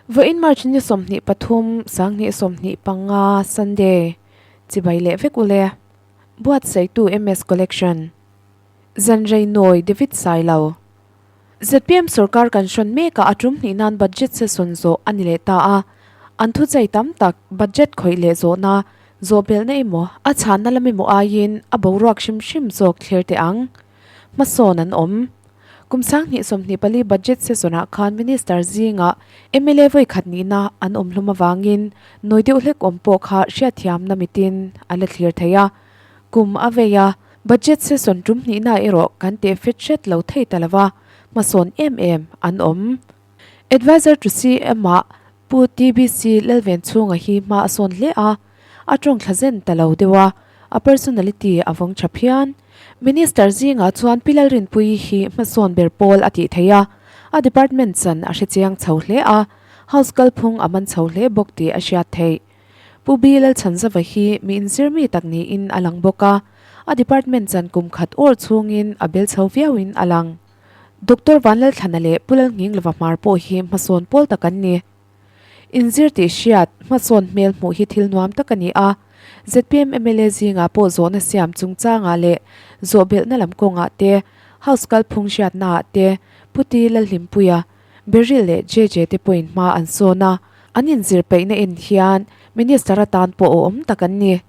Vawiin March ni 23, 2025, Sunday, Chibai leh vek ule. Buatsaihtu MS Collection. Zanrei Nawi David Sailo. Zpm sorkar kan hrawn mekah a tum hnih nan budget session zawh a ni leh ta a. An thuchei tam tak budget khawih leh zawhna, zawhbelhna emaw, a chhanna lam emaw aiin a boruak hrim hrim zawk thlir teh ang. Hmasawn an awm. Kum 2024 budget session-ah khan Minister zingah mla vawi khat nihna an awm hlum avangin nawi deuh hlek awm pawh kha hriatthiamna mitin a la thlir thei a. Kum a vei a, budget session tum hnihna erawh kan teh fet hret lo thei ta lova, hmasawn em em an awm. Adviser to CM-ah Pu TBC Lalvenchhunga hi hma a sawn hle a, a tawng thla zen ta lo deuh a, a personality a vawng tha phian. Minister zingah chuan Pi Lalrinpuii hi hmasawn ber pawl a tih theih a, a department chan a hrechiang chho hle a, House kalphung a man chho hle bawk tih a hriat theih. Pu B Lalchhanzava hi mi inzir mi tak niin a lang bawk a, a department chan kum khat awr chhungin a bel chho viauin a lang. Doctor Vanlalthlana leh Pu Lalnghinglova hmar pawh hi hmasawn pawl tak an ni. Inzir tih hriat, hmasawn hmel hmuh hi thil nuam tak a ni a. Zpm mla zingah pawh zawhna siam chungchangah leh zawhbelhna lam kawngah te, House kalphung hriatnaah te Pu Ti Lalhlimpuia, Beryl leh JJ te pawhin hma an sawn a. An inzir peihna en hian Minister atan pawh awm tak an ni.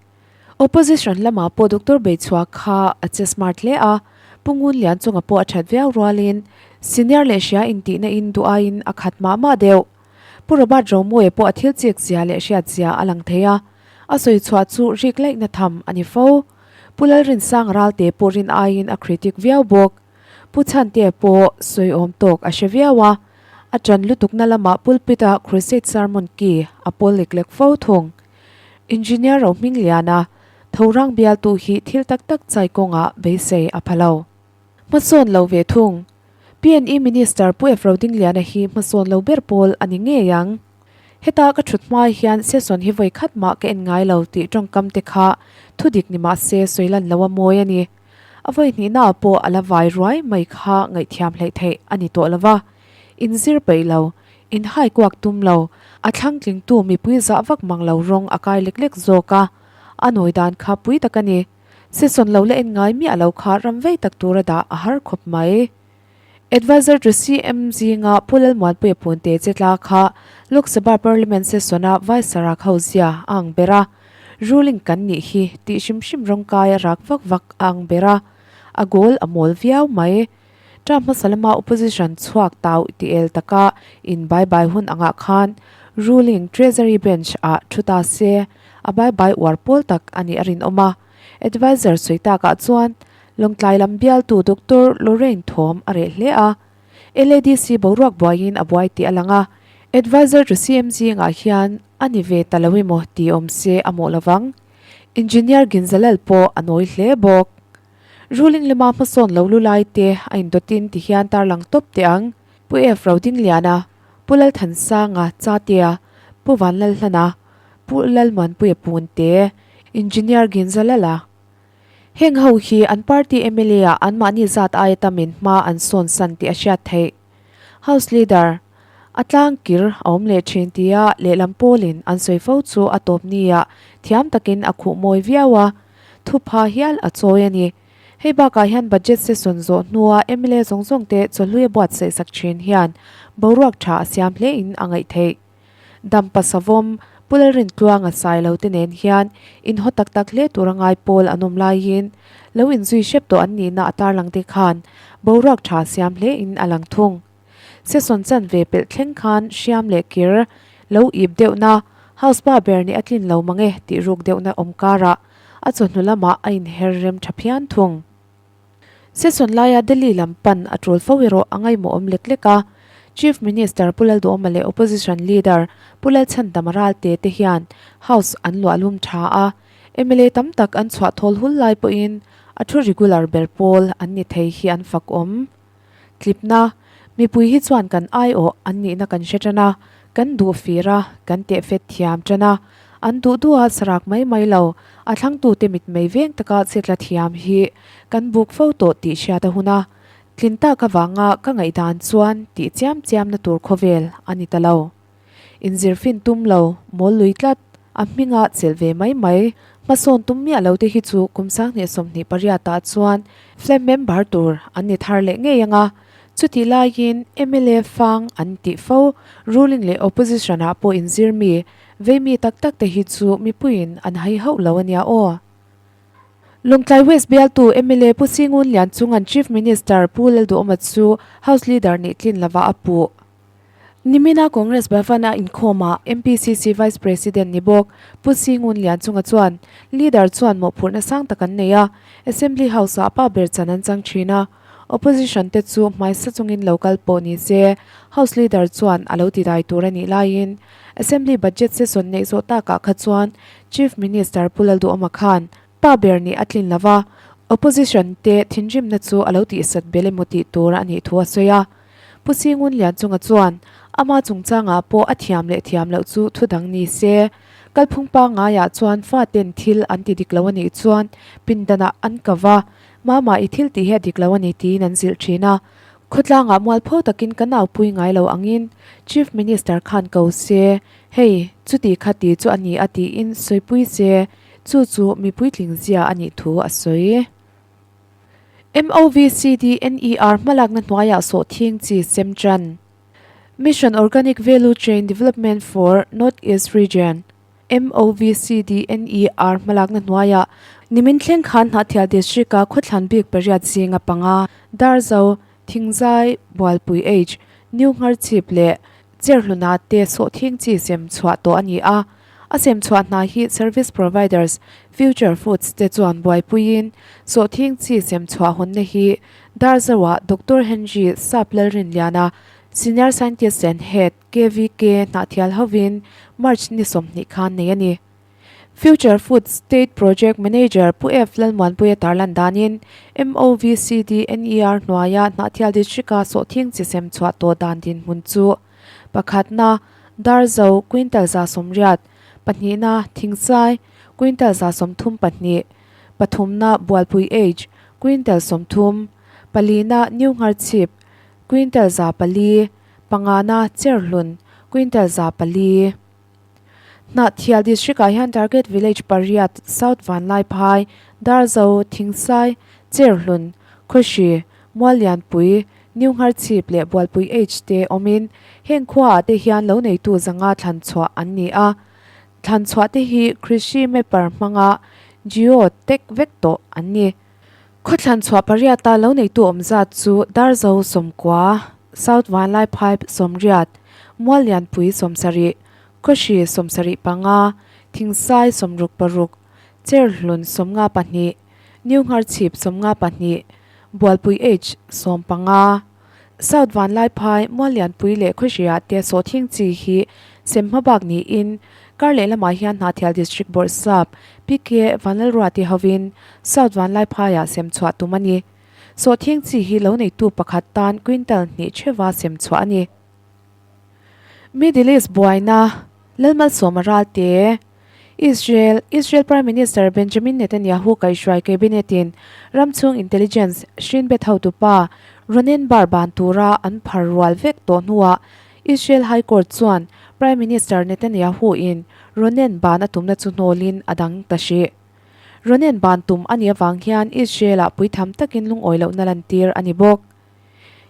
Opposition lamah pawh Doctor Beichhua kha a che smart hle a, Pu Ngun Lian chunga pawh a that viau rualin senior leh hria intihna in duh aiin a khat mah mah deuh. Pu Robert Romawia pawh a thil chik zia leh hriat zia a lang thei a, a sawi chhuah chu rik laihna tham a ni fo. Pu Lalrinsanga Ralte pawh rin aiin a critic viau bawk. Pu Chhantea pawh sawi awm tawk a hre viau a, a ṭan lutukna lamah pulpit-a crusade sermon ki a pawl lek lek fo thung. Engineer Rohmingliana Thorang bialtu hi thil tak tak chai kawngah beisei a pha lo. Hmasawn lo ve thung. PNE Minister Pu F Rodingliana hi hmasawn lo ber pawl a ni ngei ang. Heta ka thut hma hian session hi vawi khat mah ka en ngai lo tih tawngkam te kha thudik ni mah se sawi lan lo a mawi a ni. A vawi hnihnaah pawh a la vai ruai mai kha ngaihthiam hleih theih a ni tawh lo va. Inzir peih lo, Inhai kuak tum lo, a thlang tlingtu mipui zah vak mang lo rawng a kai lek lek zawk a, a nawi dan kha pui tak a ni. Sesawn lo la en ngai miah lo kha ram vei tak tura dah a har khawp mai. Adviser to CM zinga Pu Lalmuanpuia Punte che tla kha Lok Sabha Parliament Session-a Vice Sarak ho zia a ang ber a, ruling kan nih hi tih hrim hrim rawng kai a rak vak vak a ang ber a, a goal a mawl viau mai. Term hmasa lama opposition chhuak tau ti el taka in bai bai hun angah khan ruling treasury bench ah thu ta se a bai bai uar pawl tak a nih a rinawm a. Adviser sawi takah chuan Lawngtlai lam bialtu Doctor Lorraine thawm a reh hle a. LADC boruak buaiin a buai tih a lang a. Adviser to CM zingah hian a ni ve ta lo emaw tih awm se a mawh lovang. Engineer Ginzalal pawh a nawi hle bawk. Ruling lama hmasawn lo lu lai te a indawtin ti hian tarlang tawp teh ang. Pu F Rodingliana, Pu Lalthansanga, Chatea, Pu Vanlalhlana, Pu Lalmuanpuia Punte, Engineer Ginzalala. Heng ho hi an party mla ah anmahni zat aia tamin hma an sawn san tih a hriat theih. House Leader, A tlang kir a awm leh thin tia lehlam pawlin an sawi fo chu a tawp nia thiam takin a khuh mawi viau a, thupha hial a chawi a ni. Hei bakah hian budget session zawh hnua mla zawng zawng te chawhlui a buatsaih sak thin hian boruak tha a siam hle in a ngaih theih. Dampa Savawm, Pu Lalrintluanga Sailo te nen hian inhaw tak tak hle tura ngai pawl an awm laiin lo inzui hrep tawh an nihna a tarlang te khan boruak tha siam hle in a lang thung. Session chan ve pelh thleng khan hriam leh kir lo ip deuhna House pa ber nih a tlin lo mang e tih ruk deuhna awm karah a chawhnu lamah a inher rem tha phian thung. Session laia Delhi lam pan a tul fo erawh a ngaihmawh awm lek lek a. Chief Minister Pu Lalduhawma leh Opposition Leader Pu Lalchhandama Ralte te hian House an luahlum tha a, mla tam tak an chhuah thawl hul lai pawhin a thu regular ber pawl an ni thei hi an fak awm. Tlipna, Mipui hi chuan kan aiawh an nihna kan hre tan a, kan duh fir a, kan tehfet thiam tan a. An duh duh a sarak mai mai lo, a thlangtute mitmei veng taka chetla thiam hi kan buk fo tawh tih hriat a hun a. Tlin tak avanga ka ngaihdan chuan tih chiam chiamna tur khawvel a ni ta lo. Inzir fin tum lo, mawl lui tlat, a hminga chelh ve mai mai. Hmasawn tum miah lo te hi chu kum 2028 ah chuan FLAM member tur an ni thar leh ngei ang a. Chutih laiin mla fang an tih fo, ruling leh opposition ah pawh inzir mi, vei mi tak tak te hi chu mipuiin an hai hauh lo a nia aw. Lawngtlai West bialtu mla Pu Singun Lianchunga'n Chief Minister Pu Lalduhawma chu House Leader nih tlin lova a puh. Nimina Congress Bhavan-a inkhawmah MPCC Vice President ni bawk Pu Singun Lianchunga chuan Leader chuan mawhphurhna sang tak an nei a, Assembly House-ah pa ber chan an chang thin a, Opposition te chu hmaisa chungin lo kal pawh ni se House Leader chuan a lo tidai tur a nih laiin Assembly Budget Session neih zawh takah kha chuan Chief Minister Pu Lalduhawma khan pa ber nih a tlin lova, Opposition te thinrimna chu a lo tihsat bel emaw tih tur a nih thu a sawi a. Pu Singun Lianchunga chuan ama chungchangah pawh a thiam leh thiam loh chu thu dang ni se, kalphung pangngaiah chuan faten thil an ti dik lo a nih chuan pindanah an ka va, Mama i thil tih hi a dik lo a ni tiin an zilh thin a. Khawtlangah mualpho takin kan aupui ngai lo angin Chief Minister khan ko se, Hei, chuti kha ti chu a ni a tiin sawipui se, chu chu mi puitling zia a nih thu a sawi. MOVCDNER hmalakna hnuaiah sawhthing chi sem tan. Mission Organic Value Chain Development for North East Region, MOVCDNER, hmalakna hnuaiah nimin thleng khan Hnahthial District-a khawthlan bik pariat zinga panga, Darzo, Thingzai, Bualpui H, New Ngharchhip leh Cherhluna te sawhthing chi sem chhuah tawh a ni a. A sem chhuah hna hi Service Providers, Future Foods te chuan buaipuiin sawhthing chi sem chhuah hawnna hi Darzoah Doctor Henry Sap Lalrinliana, Senior Scientist and Head, KVK, Hnahthial hovin March ni 20 khan nei a ni. Future Food State Project Manager Pu F Lalmuanpuia tarlan danin MOVCDNER hnuaia Hnahthial District-a sawhthing chi sem chhuah tawh dan dinhmun chu pakhatna Darzo quintal 180, pahnihna Thingsai quintal 34, pathumna Bualpui H quintal 30, palina New Ngharchhip quintal 400, pangana Cherhlun quintal 400. Hnahthial District ah hian Target Village pariat South Vanlaiphai, Darzo, Thingsai, Cherhlun, Khawhri, Muallianpui, New Ngharchhip leh Bualpui H te awmin heng khua ah te hian lo neitu zanga thlan chhuah an ni a. Thlan chhuah te hi Krishi Mapper hmanga Geo tag vek tawh an ni. Khawthlan chhuah pariata lo neitu awm zat chu Darzo 90, South Vanlaiphai 80, Muallianpui 70, Khawhri 75, Thingsai 66, Cherhlun 52, New Ngharchhip 52, Bualpui H 15. South Vanlaiphai, Muallianpui leh Khawhriah te sawhthing chi hi sem hma bak niin kar lehlamah hian Hnahthial District Bawrhsap PK Vanlalruati hovin South Vanlaiphaiah sem chhuah tum a ni. Sawhthing chi hi lo neitu pakhat tan quintal hnih theuha sem chhuah a ni. Middle East buaina Lalmalsawma ralte Israel, Israel Prime Minister Benjamin Netanyahu kaihhruai Cabinet-in ramchhung intelligence Shin Bet hotupa Ronen Bar ban tura an phar rual vek tawh hnuah Israel High Court chuan Prime Minister Netanyahu-in Ronen ban a tumna chu hnawlin a dang ta hrih. Ronen ban tum a nih avang hian Israel-ah puitham takin lungawi lohna lantir a ni bawk.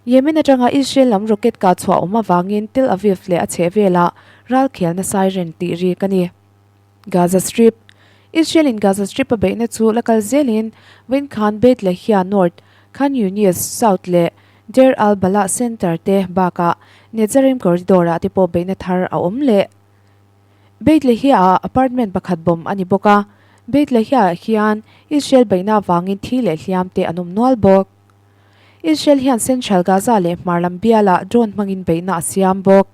Yemen atanga Israel lam rocket kah chhuah awm avangin Tel Aviv leh a chhehvelah ralkhelna siren tih rik a ni. Gaza Strip, Israel in Gaza Strip a beihna chu la kal zelin vawiin khan Beit Lahia North, Khan Younis South leh Deir al-Balah Center te bakah Netzarim Corridor-ah te pawh beihna thar a awm leh. Beit Lahia-ah apartment pakhat bomb a ni bawk a, Beit Lahia-ah hian Israel beihna avangin thi leh hliam te an awm nual bawk. Israel hian Central Gaza leh hmar lam bialah drone hmangin beihna a siam bawk.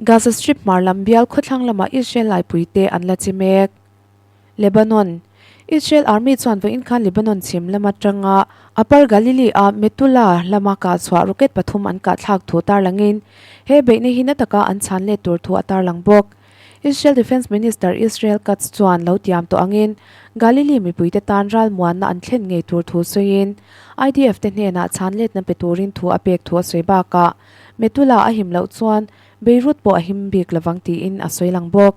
Gaza Strip hmar lam bial khawthlang lamah Israel laipuite an la chi mek. Lebanon, Israel Army chuan vawiin khan Lebanon chhim lam atanga Upper Galilee-a Metula lama kah chhuah rocket pathum an kah thlak thu tarlangin he beihna hi na taka an chhan let tur thu a tarlang bawk. Israel Defence Minister Israel Katz chuan lo tiam tawh angin Galilee mipuite tan ralmuanna an thlen ngei tur thu sawiin IDF te hnenah chhan letna pe turin thu a pek thu a sawi bakah Metula a him loh chuan. Beirut pawh a him bik lovang tiin a sawi lang bawk.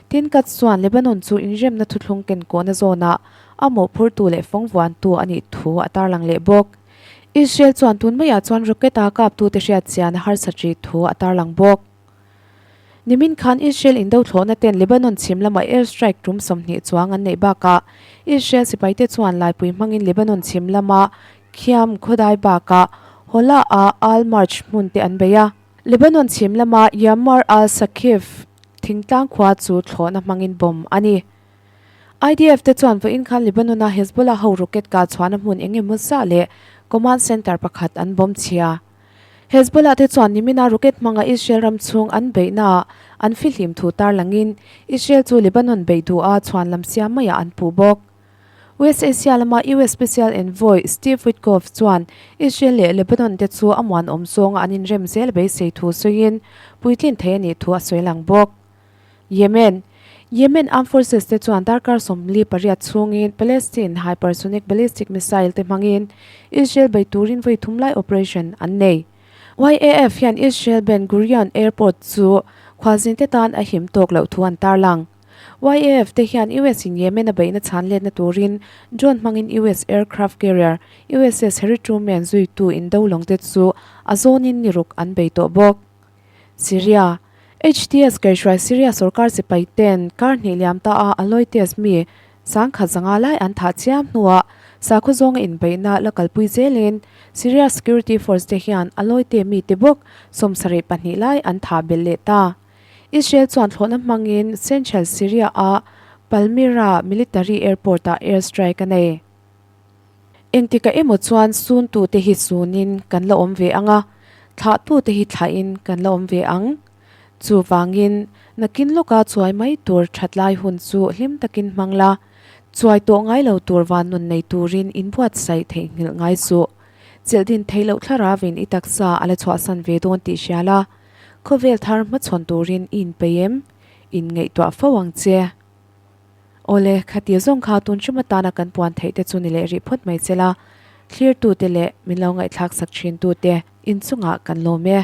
Tin, Katz chuan Lebanon chu inremna thuthlung kenkawhna zawnah a mawhphurtu leh fawngvuantu a nih thu a tarlang leh bawk. Israel chuan tun maiah chuan rocket-a kaptute hriatchian a harsat rih thu a tarlang bawk. Nimin khan Israel indo thlawhna ten Lebanon chhim lama air strike tum 20 chuang an neih bakah Israel sipaite chuan laipui hmangin Lebanon chhim lama Khiam khawdai bakah Hola-a Al Marj hmun te an bei a. Lebanon chhim lama Yamar al-Saqif thingtlang khua chu thlawhna hmangin bomb a ni. IDF te chuan vawiin khan Lebanon-a Hezbollah ho rocket kah chhuahna hmun eng emaw zah leh command center pakhat an bomb chhia. Hezbollah te chuan nimina rocket hmanga Israel ram chhung an beihnaah an fihlim thu tarlangin Israel chu Lebanon beih duha chhuan lam siam maiah an puh bawk. West Asia lama US Special Envoy Steve Witkoff chuan Israel leh Lebanon te chu a muanawm zawnga an inrem zel beisei thu sawiin puitlin thei a nih thu a sawi lang bawk. Yemen, Yemen Armed Forces te chuan darkar 48 chhungin Palestine hypersonic ballistic missile te hmangin Israel bei turin vawi thum lai operation an nei. YAF hian Israel Ben Gurion Airport chu khualzinte tan a him tawk loh thu an tarlang. YAF te hian US in Yemen a beihna chhan letna turin drone hmangin US aircraft carrier USS Harry Truman zuitu indo lawng te chu a zawnin ni ruk an bei tawh bawk. Syria, HTS kaihhruai Syria sorkar sipai ten kar hnih liam ta a Aloytes mi sangkhat zanga lai an thah chiam hnuah sakhaw zawnga inbeihna la kalpui zelin Syria Security Force te hian Aloyte mi te bawk 72 lai an thah belh leh ta. Israel chuan thlawhna hmangin Central Syria a Palmyra Military Airport ah air strike a nei. Engtikah emaw chuan suntute hi sunin kan la awm ve ang a, thlahtute hi thlahin kan la awm ve ang. Chuvangin, nakin lawka chuai mai tur that lai hun chu hlim takin hmang la, chuai tawh ngai lo tur van nun nei turin inbuatsaih theihnghilh ngai suh. Chilhdin theih loh thlaravin i taksa a la chhuahsan ve dawn tih hria la, khawvel thar hmachhawn turin i inpeih em? Inngaihtuah fo ang che. Awle, khati zawng kha tun hrim atana kan puan theih te chu ni leh rih phawt mai che la, thlirtute leh min lo ngaihthlak sak thintute inchungah kan lawm e.